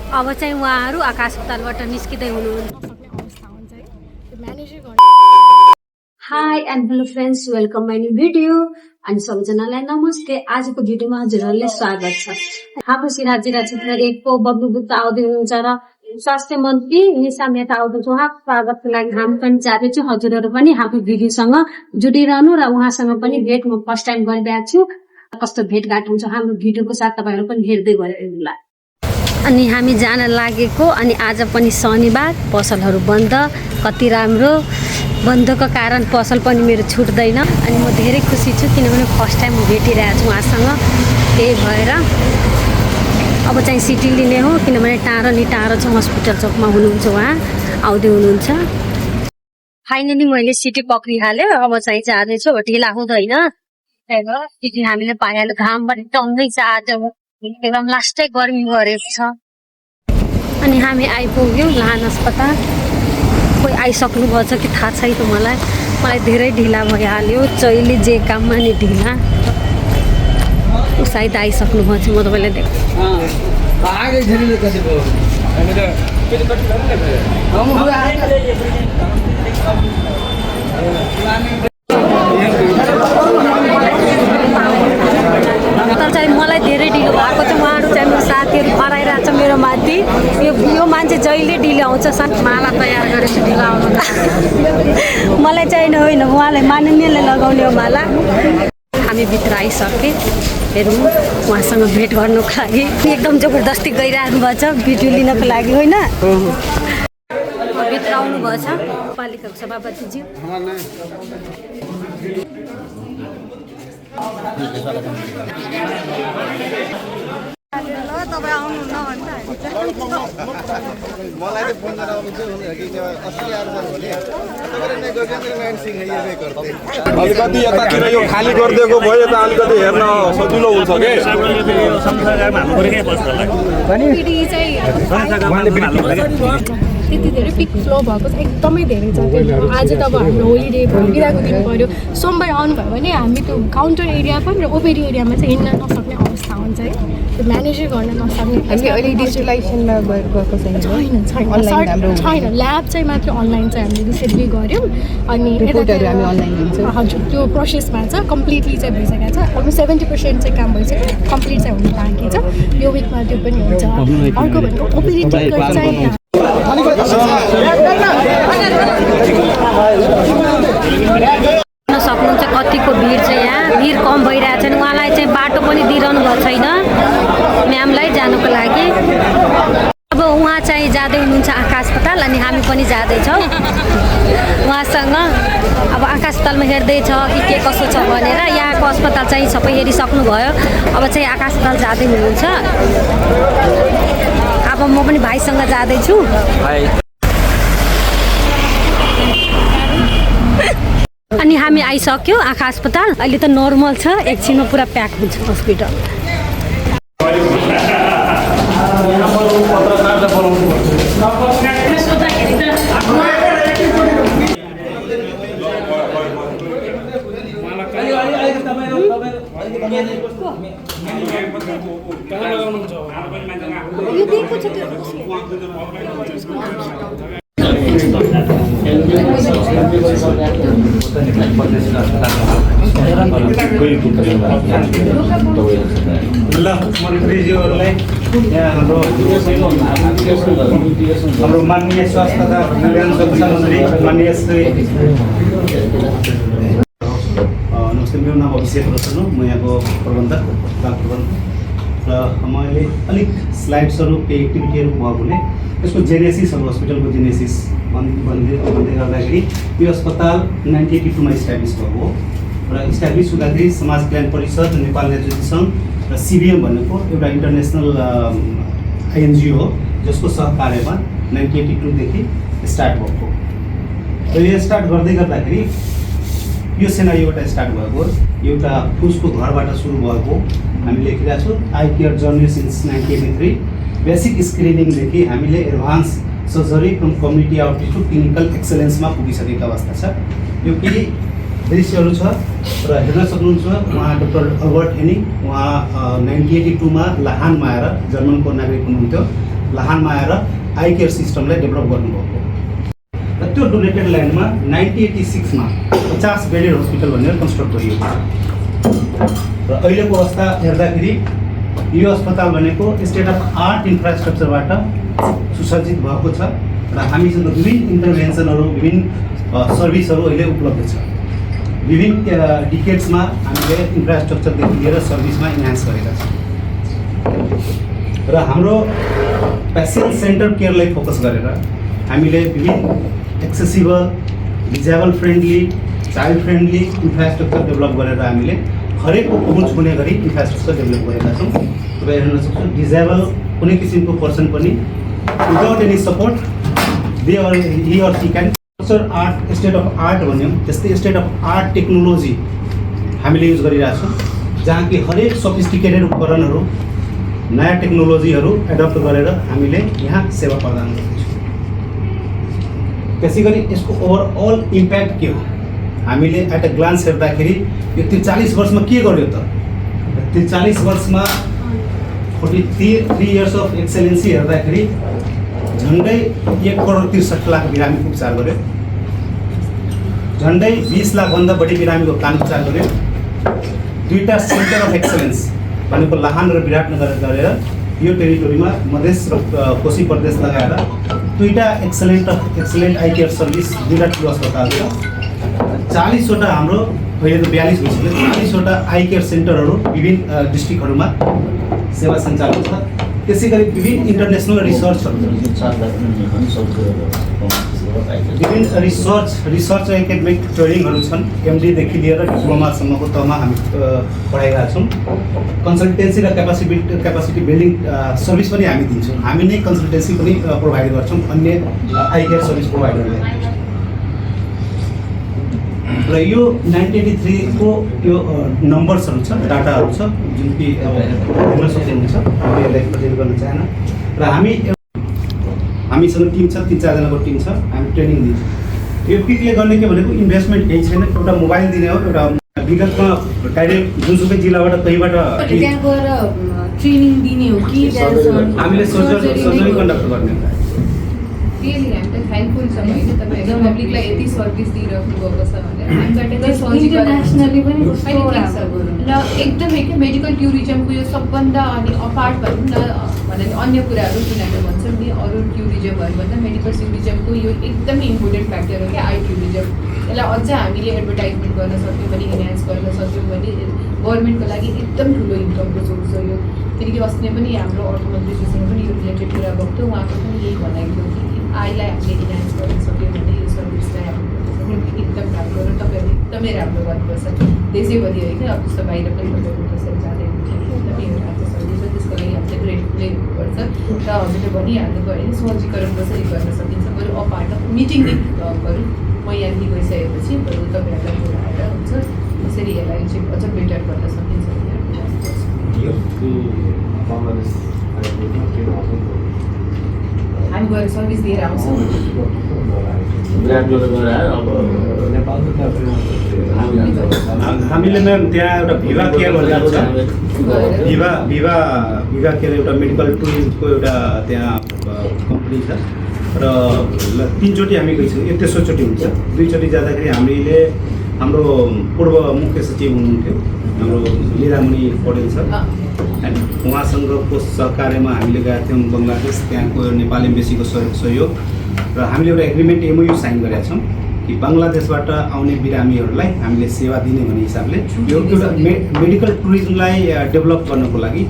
अब चाहिँ उहाँहरू आकाश अस्पतालबाट निस्किँदै हुनुहुन्छ। High and hello friends, welcome my new video. अनि सबैजनालाई नमस्ते। आजको भिडियोमा हजुरहरूले स्वागत छ। हाम्रो सिराजिरा क्षेत्र 1 को बब्लु गुप्ता आउँदै हुनुहुन्छ र स्वास्थ्य मन्त्री निशा मेहता आउँदैछ। उहाँको स्वागतको लागि हामी पनि जाँदैछौँ। हजुरहरू पनि हाम्रो भिडियोसँग जुडिरहनु र उहाँसँग पनि भेट म फर्स्ट टाइम गरिरहेको छु। कस्तो भेटघाट हुन्छ हाम्रो भिडियोको साथ तपाईँहरू पनि हेर्दै गर्नुहोला। अनि हामी जान लागेको अनि आज पनि शनिबार, पसलहरू बन्द। कति राम्रो, बन्दको कारण पसल पनि मेरो छुट्दैन। अनि म धेरै खुसी छु किनभने फर्स्ट टाइम म भेटिरहेको छु उहाँसँग। त्यही भएर अब चाहिँ सिटी लिने हो किनभने टाढो छ, हस्पिटल चौकमा हुनुहुन्छ उहाँ, आउँदै हुनुहुन्छ। फाइनली मैले सिटी पक्रिहालेँ। अब चाहिँ जाँदैछु, ढिला हुँदैन। त्यही भएर सिटी हामीले पाइहाल्यो। घाम पनि टङ्गै छ आज, एकदम लास्टै गर्मी गरेको छ। अनि हामी आइपुग्यौँ लाहान अस्पताल। कोही आइसक्नु भएछ कि थाहा छैन मलाई धेरै ढिला भइहाल्यो। जहिले जे काममा नि ढिला। सायद आइसक्नु भएछ, म तपाईँलाई देख्छु। चाहिँ मलाई धेरै ढिलो भएको छ। उहाँहरू चाहिँ मेरो साथीहरू खराइरहेको छ मेरो माथि। यो मान्छे जहिले ढिलो आउँछ। माला तयार गरेको ढिलो आउनु मलाई चाहिँ होइन, उहाँलाई माननीयले लगाउने हो माला। हामी भित्र आइसकेँ। हेरौँ उहाँसँग भेट गर्नुको लागि एकदम जबरजस्ती गइरहनु भएको छ भिडियो लिनको लागि, होइन? भित्र आउनु भएछ पालिकाको सभापतिज्यू। मलाई तो फोन करा मुझे कि 80,000 भने तपाईले नेगोसिएसन यही गर्दै अलिकति यतातिर यो खाली गरिदिएको भयो त अलिकति हेर्न सजिलो हुन्छ के संसारमा हाम्रो के बस्छ होला भने त्यति धेरै पिक फ्लो भएको छ, एकदमै धेरै छ। आज त अब हाम्रो होलिडे बिदाको दिन पऱ्यो। सोमबार आउनुभयो भने हामी त्यो काउन्टर एरिया पनि र ओपेडी एरियामा चाहिँ हिँड्न नसक्ने अवस्था हुन्छ है। त्यो म्यानेजै गर्न नसक्ने। अहिले डिजिटलाइजेसनमा गएको छैन, छैन। ल्याब चाहिँ मात्र अनलाइन चाहिँ हामीले रिसेन्टली गऱ्यौँ। अनि रिपोर्टहरू हामी अनलाइन दिन्छौँ। हजुर, त्यो प्रोसेसमा छ, कम्प्लिटली चाहिँ भइसकेको छ। अलमोस्ट 70% चाहिँ काम भइसक्यो, कम्प्लिट चाहिँ हुनु बाँकी छ। यो विकमा त्यो पनि हुन्छ। अर्को भनेको ओपेडी टिकट चाहिँ सक्नुहुन्छ। कतिको भिड छ यहाँ, भिड कम भइरहेछ। उहाँलाई चाहिँ बाटो पनि दिइरहनु भएको छैन म्यामलाई जानुको लागि। अब उहाँ चाहिँ जाँदै हुनुहुन्छ आकाश अस्पताल अनि हामी पनि जाँदैछौँ उहाँसँग। अब आकाश अस्पतालमा हेर्दैछ कि के कसो छ भनेर। यहाँको अस्पताल चाहिँ सबै हेरिसक्नुभयो। अब चाहिँ आकाश अस्पताल जाँदै हुनुहुन्छ। अब म पनि भाइसँग जाँदैछु। अनि हामी आइसक्यो आँखा अस्पताल। अहिले त नर्मल छ, एकछिनमा पुरा प्याक हुन्छ हस्पिटल। मन्त्रीज्यूहरूलाई हाम्रो माननीय स्वास्थ्य तथा कल्याण सुरक्षा मन्त्री माननीय श्री नमस्ते, मेरो नाम अभिषेक रतन हो। म यहाँको प्रबन्धक र मैले अलिक स्लाइड्सहरू केही एक्टिभिटीहरू भएकोले यसको जेनेसिसहरू, हस्पिटलको जेनेसिस भन्दै गर्दाखेरि यो अस्पताल 1982 मा इस्टाब्लिस भएको हो र इस्टाब्लिस हुँदाखेरि समाज कल्याण परिषद, नेपाल नेतृत्व सङ्घ र सिबिएम भनेको एउटा इन्टरनेसनल आइएनजिओ हो जसको सहकार्यमा 1982 देखि स्टार्ट भएको। र यो स्टार्ट गर्दै गर्दाखेरि यो सेनारी एउटा स्टार्ट भएको, एउटा फुसको घरबाट सुरु भएको हामीले लेखिरहेको छौँ। Eye care journey since 1983। Basic स्क्रिनिङदेखि हामीले advance surgery from community outreach to clinical एक्सलेन्समा पुगिसकेको अवस्था छ। यो केही दृश्यहरू छ र हेर्न सक्नुहुन्छ। उहाँ डाक्टर अल्बर्ट हेनिङ, उहाँ 1982 मा लाहानमा आएर जर्मनको नागरिक हुनुहुन्थ्यो। लाहानमा आएर आई केयर सिस्टमलाई डेभलप गर्नुभएको र त्यो डोनेटेड ल्यान्डमा 1986 मा 50 बेडेड हस्पिटल भनेर कन्स्ट्रक्ट गरियो र अहिलेको अवस्था हेर्दाखेरि यो अस्पताल भनेको स्टेट अफ आर्ट इन्फ्रास्ट्रक्चरबाट सुसज्जित भएको छ र हामीसँग विभिन्न इन्टरभेन्सनहरू विभिन्न सर्भिसहरू अहिले उपलब्ध छ। विभिन्न डिकेड्समा हामीले इन्फ्रास्ट्रक्चरदेखि लिएर सर्भिसमा इन्हान्स गरेका छौँ र हाम्रो पेसेन्ट सेन्टर केयरलाई फोकस गरेर हामीले विभिन्न accessible disable friendly child friendly infrastructure develop गरेर हामीले हरेकको पहुँच हुने गरी इन्फ्रास्ट्रक्चर डेभलप गरेका छौँ। तपाईँ हेर्न सक्छौँ डिजेबल कुनै किसिमको पर्सन पनि without any support they or he or she can art state of art भन्यौँ त्यस्तै स्टेट अफ आर्ट टेक्नोलोजी हामीले युज गरिरहेछौँ जहाँ कि हरेक सफिस्टिकेटेड उपकरणहरू नयाँ टेक्नोलोजीहरू एडप्ट गरेर हामीले यहाँ सेवा प्रदान गर्दैछौँ। त्यसै गरी यसको ओभरअल इम्प्याक्ट के हो हामीले एट अ ग्लान्स हेर्दाखेरि यो 43 वर्षमा के गर्यो त 43 वर्षमा 43 इयर्स अफ एक्सेलेन्सी हेर्दाखेरि झन्डै 1,63,00,000 बिरामीको उपचार गर्यो झन्डै 20 लाखभन्दा बढी बिरामीको कान उपचार गर्यो 2टा सेन्टर अफ एक्सेलेन्स भनेको लाहान र विराटनगर गरेर यो टेरिटोरीमा मधेस र कोशी प्रदेश लगाएर 2टा एक्सेलेन्ट आई केयर सर्भिस 2टा ठुलो अस्पताल छ 40वटा हाम्रो अहिले त 42 भइसक्यो 40वटा आई केयर सेन्टरहरू विभिन्न डिस्ट्रिक्टहरूमा सेवा सञ्चालन छ। त्यसै गरी विभिन्न इन्टरनेसनल रिसर्चहरू विभिन्न रिसर्च एकाडेमिक ट्रेनिङहरू छन् एमडीदेखि लिएर डिप्लोमासम्मको तहमा हामी पढाइरहेका छौँ। कन्सल्टेन्सी र क्यापासिटी बिल्डिङ सर्भिस पनि हामी दिन्छौँ। हामी नै कन्सल्टेन्सी पनि प्रोभाइड गर्छौँ अन्य आई केयर सर्भिस प्रोभाइडरलाई र यो 1983 को यो नम्बर्सहरू छ डाटाहरू छ जुन कि हेर्न सक्नुहुन्छ यसलाई प्रेजेन्ट गर्न चाहन्न र हामीसँग टिम छ 3-4 जनाको टिम छ हामी ट्रेनिङ दिन्छौँ। यो पिकले गर्ने के भनेको इन्भेस्टमेन्ट केही छैन एउटा मोबाइल दिने हो एउटा विगतमा डाइरेक्ट जुनसुकै जिल्लाबाट कहीँबाट ट्रेनिङ दिने हो कि हामीले सर्जरी कन्डक्ट गर्ने रियली हामी त थ्याङ्कफुल छौँ होइन तपाईँहरू पब्लिकलाई यति सर्भिस दिइराख्नु भएको छ भनेर हामीबाट इन्टरनेसनली पनि र एकदमै के मेडिकल टुरिज्मको यो सबभन्दा अनि अपार्ट भनौँ न भने अन्य कुराहरू जुन हामी भन्छौँ नि अरू टुरिज्महरूभन्दा मेडिकल टुरिज्मको यो एकदमै इम्पोर्टेन्ट फ्याक्टर हो क्या आई टुरिज्म। यसलाई अझ हामीले एडभर्टाइजमेन्ट गर्न सक्यौँ भने इन्हान्स गर्न सक्यौँ भने गभर्मेन्टको लागि एकदम ठुलो इन्कमको सोर्स हो यो। किनकि अस्ति नै पनि हाम्रो अर्थमन्त्रीजीसँग पनि यो रिलेटेड कुरा भएको थियो उहाँको पनि यही भनाइ थियो कि आईलाई हामीले इन्हान्स गर्न सक्यौँ भने यो सर्भिसलाई हामीले एकदम राम्रो र तपाईँहरूले एकदमै राम्रो गर्नुपर्छ देशैभरि होइन अब जस्तो बाहिर पनि तपाईँहरू कसरी जाँदै हुनुहुन्छ एकदमै यो राम्रो सर्भिस हो त्यसको लागि हामीले ग्रेटफुलै हुनुपर्छ र हजुरले भनिहाल्नुभयो होइन सहजीकरण कसरी गर्न सकिन्छ बरु अपार्ट अफ मिटिङ बरु म यहाँदेखि गइसकेपछि बरु तपाईँहरूलाई बोलाएर हुन्छ कसरी यसलाई चाहिँ अझ बेटर गर्न सकिन्छ हामी गएर सर्भिस दिएर आउँछौँ। हामीले म्याम त्यहाँ एउटा भिभा केयर भनेर छ भिभा केयर एउटा मेडिकल टुरिज्मको एउटा त्यहाँ कम्पनी छ र 3चोटि हामी गइसक्यौँ यो तेस्रोचोटि हुन्छ 2चोटि जाँदाखेरि हामीले हाम्रो पूर्व मुख्य सचिव हुनुहुन्थ्यो हाम्रो लीलामणि पौडेल सर अनि उहाँसँगको सहकार्यमा हामीले गएका थियौँ बङ्गलादेश त्यहाँको नेपाल एम्बेसीको सहयोग र हामीले एउटा एग्रिमेन्ट एमओयू साइन गरेका छौँ कि बङ्गलादेशबाट आउने बिरामीहरूलाई हामीले सेवा दिने भन्ने हिसाबले यो एउटा मेडिकल टुरिज्मलाई डेभलप गर्नको लागि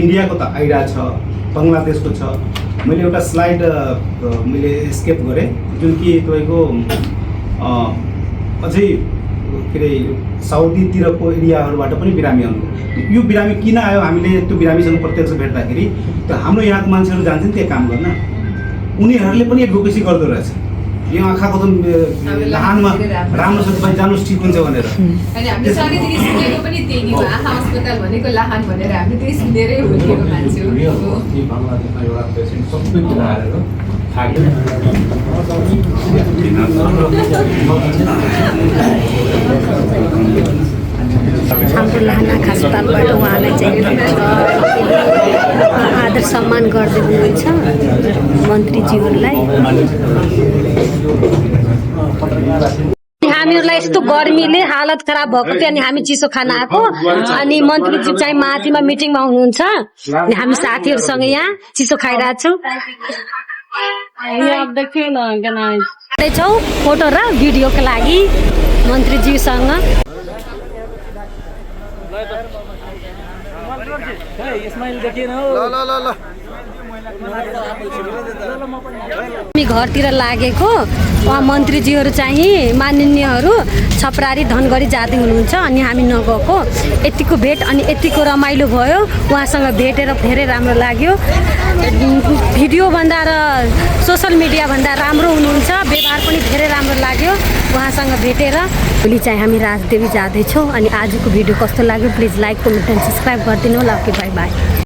इन्डियाको त आइडिया छ बङ्गलादेशको छ। मैले एउटा स्लाइड मैले स्केप गरेँ जुन कि तपाईँको अझै के अरे साउदीतिरको एरियाहरूबाट पनि बिरामी आउनु यो बिरामी किन आयो हामीले त्यो बिरामीसँग प्रत्यक्ष भेट्दाखेरि त्यो हाम्रो यहाँको मान्छेहरू जान्छन् त्यहाँ काम गर्न उनीहरूले पनि एडभोकेसी गर्दो रहेछ यो आँखाको त लाहानमा राम्रो छ तपाईँ जानुहोस् ठिक हुन्छ भनेर अनि हामीले सानैदेखि सुनेको पनि त्यही नि आँखा अस्पताल भनेको लाहान भनेर हामीले त्यही सुनेरै हुर्केको मान्छे हो। हाम्रो लाहान आँखा अस्पतालबाट उहाँलाई चाहिँ आदर सम्मान गर्दै हुनुहुन्छ मन्त्रीज्यूहरूलाई। हामीहरूलाई यस्तो गर्मीले हालत खराब भएको थियो अनि हामी चिसो खान आएको अनि मन्त्रीज्यू चाहिँ माथिमा मिटिङमा हुनुहुन्छ अनि हामी साथीहरूसँग यहाँ चिसो खाइरहेछौँ। फोटो र भिडियोको लागि मन्त्रीज्यूसँग। हामी घरतिर लागेको उहाँ मन्त्रीज्यूहरू चाहिँ माननीयहरू छपरारी धनगढी जाँदै हुनुहुन्छ अनि हामी नगएको। यतिको भेट अनि यतिको रमाइलो भयो, उहाँसँग भेटेर धेरै राम्रो लाग्यो। भिडियोभन्दा र सोसल मिडियाभन्दा राम्रो हुनुहुन्छ, व्यवहार पनि धेरै राम्रो लाग्यो उहाँसँग भेटेर। भोलि चाहिँ हामी राजदेवी जाँदैछौँ अनि आजको भिडियो कस्तो लाग्यो please like comment and subscribe गरिदिनु होला। Okay by by.